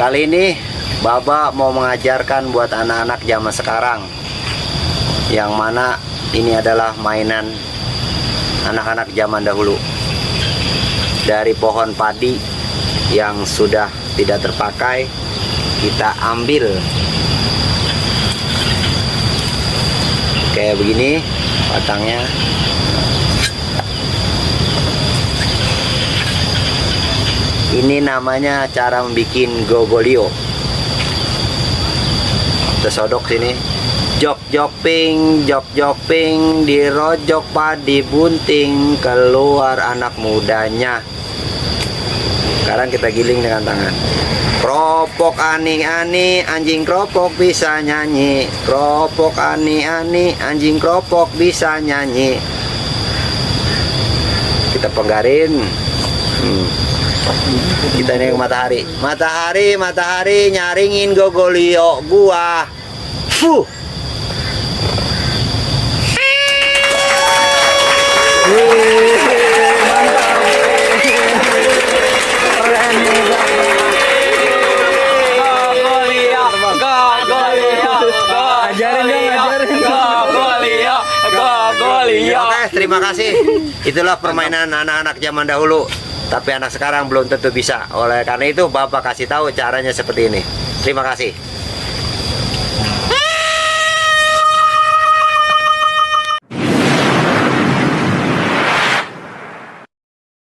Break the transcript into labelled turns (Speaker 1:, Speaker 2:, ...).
Speaker 1: Kali ini Baba mau mengajarkan buat anak-anak zaman sekarang, yang mana ini adalah mainan anak-anak zaman dahulu. Dari pohon padi yang sudah tidak terpakai, kita ambil kayak begini batangnya. Ini namanya cara membuat gogolio. Kita sodok sini. Jok ping, jok ping, dirojok padi bunting, keluar anak mudanya. Sekarang kita giling dengan tangan. Kropok ani-ani, anjing kropok bisa nyanyi. Kropok ani-ani, anjing kropok bisa nyanyi. Kita penggarin. Kita nih ke matahari. Matahari nyaringin gogolio gua. Fuh. Oke, terima kasih. Itulah permainan anak-anak zaman dahulu. Tapi anak sekarang belum tentu bisa. Oleh karena itu Bapak kasih tahu caranya seperti ini. Terima kasih.